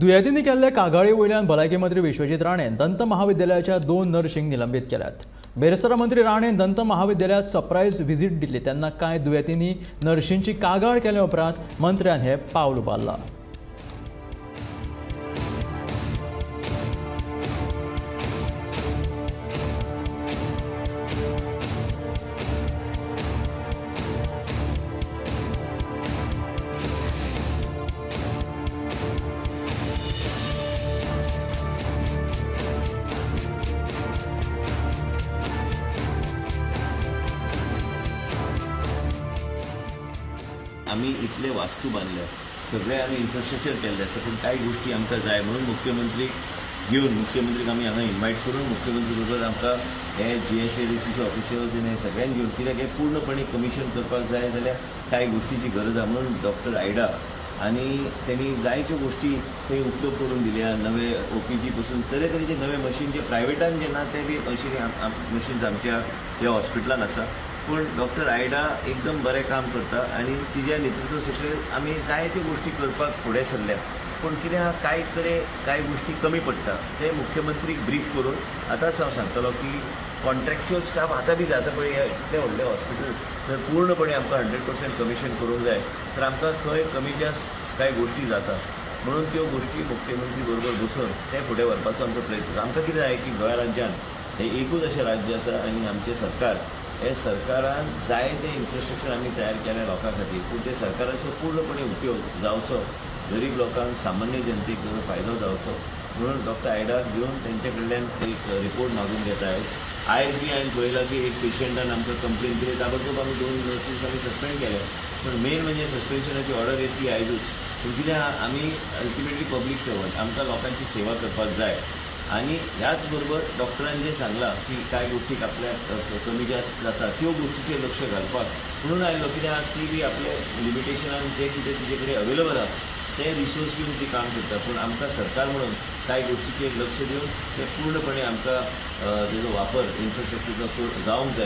दुयेंतींनी केल्ले कागाळी वयल्यान भलायकी मंत्री विश्वजीत राणेन दंत महाविद्यालयाच्या दोन नर्शींक निलंबीत केल्यात. बेरेस्तारा मंत्री राणेन दंत महाविद्यालयात सरप्रायज व्हिजीट दिल्ली तेन्ना कांय दुयेंतींनी नर्शींची कागाळ केल्या उपरांत मंत्र्यान हें पावल उबारलां. आमी इतले वास्तू बांदले, सगळे आमी इन्फ्रास्ट्रक्चर केल्ले आसा, पूण कांय गोश्टी आमकां जाय म्हणून मुख्यमंत्री घेवन मुख्यमंत्रीक आमी हांगा इन्वायट करून मुख्यमंत्री बरोबर आमकां हे जीएसएडीसीचे ऑफिशियल्स आनी हे सगळ्यांक घेवन, कित्याक हे पूर्णपणे कमिशन करपाक जाय जाल्यार कांय गोश्टीची गरज आसा म्हणून डॉक्टर आयडा आनी तेणी जायत्यो गोश्टी थंय उपलब्ध करून दिल्या. नवे ओपीजी पसून तरेतरेचे नवे मशीन जे प्रायवेटान जे ना ते बी मशीन्स आमच्या ह्या हॉस्पिटलान आसा. पूण डॉक्टर आयडा एकदम बरें काम करता आनी तिज्या नेतृत्व सकयल आमी जायत्यो गोश्टी करपाक फुडें सरल्या. पूण कितें आहा, कांय कडेन कांय गोश्टी कमी पडटा. ते मुख्यमंत्रीक ब्रीफ करून आतांच हांव सांगतलो की कॉन्ट्रॅक्च्युअल स्टाफ आतां बी जाता पळय, हें इतलें व्हडलें हॉस्पिटल जर पूर्णपणे आमकां 100% कमिशन करूंक जाय तर आमकां खंय कमी जास्त कांय गोश्टी जाता म्हणून त्यो गोश्टी मुख्यमंत्री बरोबर बसून ते फुडें व्हरपाचो आमचो प्रयत्न. आमकां कितें जाय की गोंय राज्यान हें एकूच अशें राज्य आसा आनी आमचें सरकार हे सरकारान जाय तें इन्फ्रास्ट्रक्चर आमी तयार केलें लोकां खातीर, पूण ते सरकाराचो पूर्णपणे उपयोग जावचो, गरीब लोकांक सामान्य जनतेक ताजो फायदो जावचो म्हणून डॉक्टर आयडाक घेवन तेंचे कडल्यान एक रिपोर्ट मागून घेता. आयज बी हांवें पळयलां की एक पेशंटान आमकां कंप्लेन केली, ताबडतोब आमी दोन नर्सीस आमी सस्पेंड केले. पूण मेन म्हणजे सस्पेन्शनाची ऑर्डर येतली आयजूच. पूण कितें आहा, आमी अल्टिमेटली पब्लीक सर्वंट, आमकां लोकांची सेवा करपाक जाय. आनी ह्याच बरोबर डॉक्टरान जें सांगलां की कांय गोश्टीक आपल्याक कमी जास्त जाता त्यो गोश्टीचेर लक्ष घालपाक म्हणून आयलो. कित्याक ती बी आपले लिमिटेशनान जें कितें तिजे कडेन अवेलेबल आहा ते रिसोर्स घेवन ती काम करता. पूण आमकां सरकार म्हणून कांय गोश्टीचेर लक्ष दिवन ते पूर्णपणे आमकां तेजो वापर इन्फ्रास्ट्रक्चरचो जावंक जाय.